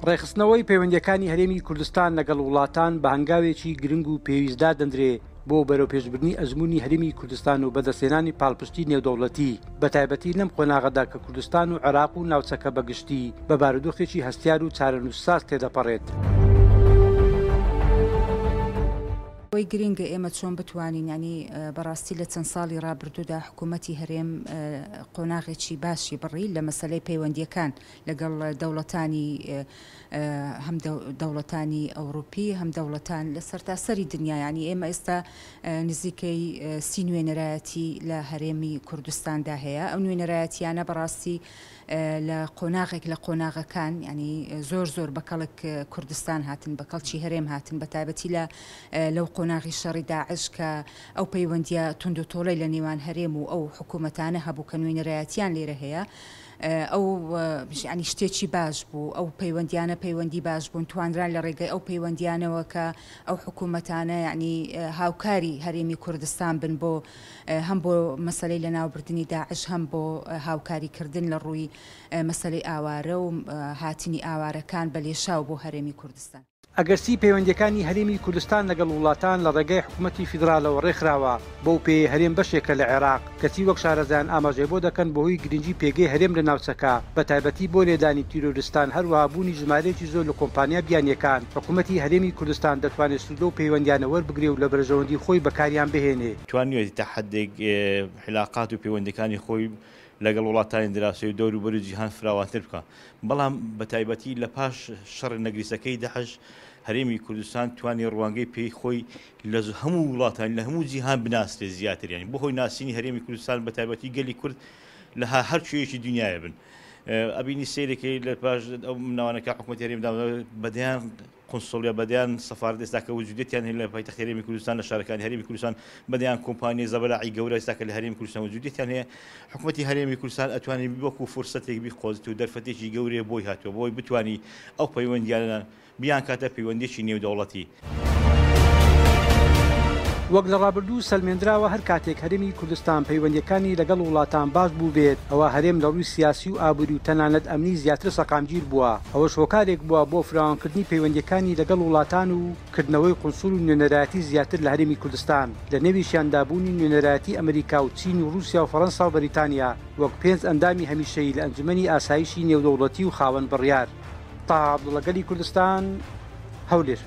ڕێکخستنەوەی پەیوەندییەکانی هەرێمی کوردستان لەگەڵ وڵاتان بە هەنگاوێکی گرنگ و پێویست دادەندرێ بۆ بەرەوپێشبردنی ئەزموونی هەرێمی کوردستان و بەدەستهێنانی پاڵپشتی نێودەوڵەتی، بەتایبەتی لەم قۆناغەدا کە کوردستان و عێراق و ناوچەکە بە گشتی بە بارودۆخێکی هەستیار و چارەنووسساز تێدەپەڕێت. ئەوەی گرنگە ئێمە چۆن بتوانین یانی بەڕاستی لە چەند ساڵی ڕابردوودا حکوومەتی هەرێم قۆناغێکی باشی بڕی لە مەسەلەی پەیوەندییەکان لەگەڵ دەوڵەتانی هەم دەوڵەتانی ئەوڕوپی هەم دەوڵەتان لە سەرتاسەری دنیا یانی ئێمە ئێستا نزیکەی سی نوێنەرایەتی لە هەرێمی کوردستاندا هەیە ئەو نوێنەرایەتیانە بەڕاستی لە قۆناغێک لە قۆناغەکان ینی زۆر زۆر بە کەڵک کوردستان هاتن بە کەڵکی هەرێم هاتن بە تایبەتی لە لەو قۆناغی شەڕی داعش کە ئەو پەیوەندیە توند و تۆڵەی لە نێوان هەرێم و ئەو حکوومەتانە هەبوو کە نوێنەرایەتیان لێرە هەیە ئەو یانی شتێکی باش بوو، ئەو پەیوەندیانە پەیوەندی باش بوون، توانران لە ڕێگەی ئەو پەیوەندیانەوە کە ئەو حکوومەتانە یانی هاوکاری هەرێمی کوردستان بن بۆ هەم بۆ مەسەلەی لەناوبردنی داعش هەم بۆ هاوکاری کردن لە ڕووی مەسەلەی ئاوارە و هاتنی ئاوارەکان بە لێشاو بۆ هەرێمی کوردستان. ئەگەرچی پەیوەندییەکانی هەرێمی کوردستان لەگەڵ وڵاتان لە ڕێگای حکومەتی فیدراڵەوە ڕێکخراوە، بەو پێیەی هەرێم بەشێکە لە عێراق، کەچی وەک شارەزایان ئاماژەی بۆ دەکەن بەهۆی گرنگی پێگەی هەرێم لە ناوچەکە، بەتایبەتی بۆ لێدانی تیرۆرستان هەروەها بوونی ژمارەیەکی زۆر لە کۆمپانیا بیانییەکان، حکومەتی هەرێمی کوردستان دەتوانێ سوود لەو پەیوەندییانە وەربگرێ و لە بەرژەوەندی خۆی بەکاریان بهێنێ. توانیویەتی تا حەدێک عیلاقات و پەیوەندییەکانی خۆی لەگەڵ وڵاتانی دراوسێ و دەوروبەری جیهان فراوانتر بکا. بەڵام بە تایبەتی لە پاش شەڕی نەگریسەکەی داعش هەرێمی کوردستان توانی ڕوانگەی پێی خۆی لە هەموو وڵاتان لە هەموو جیهان بناسرێ زیاتر یانی بۆ هۆی ناسینی هەرێمی کوردستان بە تایبەتی گەلی کورد لە هەر کوێیەکی دنیاە بن ئەبینی سەیرەکەی لە پاش ئەو ناوانەکە حکوومەتی هەرێم بەدەیان قونسڵیە بە دەیان سەفارەت ئێستا کە وجودیەتیان هەیە لە پایتەختی هەرێمی کوردستان لە شارەکانی هەرێمی کوردستان بە دەیان کۆمپانیای زەبەلاحی گەورە ئێستا کە لە هەرێمی کوردستان وجودیەتیان هەیە حکومەتی هەرێمی کوردستان ئەتوانی وەکو فرسەتێک بیقۆزێت و دەرفەتێکی گەورەیە بۆی هاتووە بۆی بتوانی ئەو پەیوەندیانە بیانکاتە پەیوەندیەکی نێودەوڵەتی. وەک لە ڕابردوو سەلمێندراوە هەر کاتێک هەرێمی کوردستان پەیوەندیەکانی لەگەڵ وڵاتان باش بووبێت ئەوا هەرێم لە ڕووی سیاسی و ئابووری و تەنانەت ئەمنی زیاتر سەقامگیر بووە ئەوەش هۆکارێک بووە بۆ فراوانکردنی پەیوەندیەکانی لەگەڵ وڵاتان و کردنەوەی قونسوڵ و نوێنەرایەتی زیاتر لە هەرێمی کوردستان لە نێویشیاندا بوونی نوێنەرایەتی ئەمریکا و چین و ڕووسیا و فەڕەنسا و بەریتانیا وەک پێنج ئەندامی هەمیشەیی لە ئەنجومەنی ئاسایشی نێودەوڵەتی و خاوەن بڕیار. تەها عەبدوڵا گەلی کوردستان، هەولێر.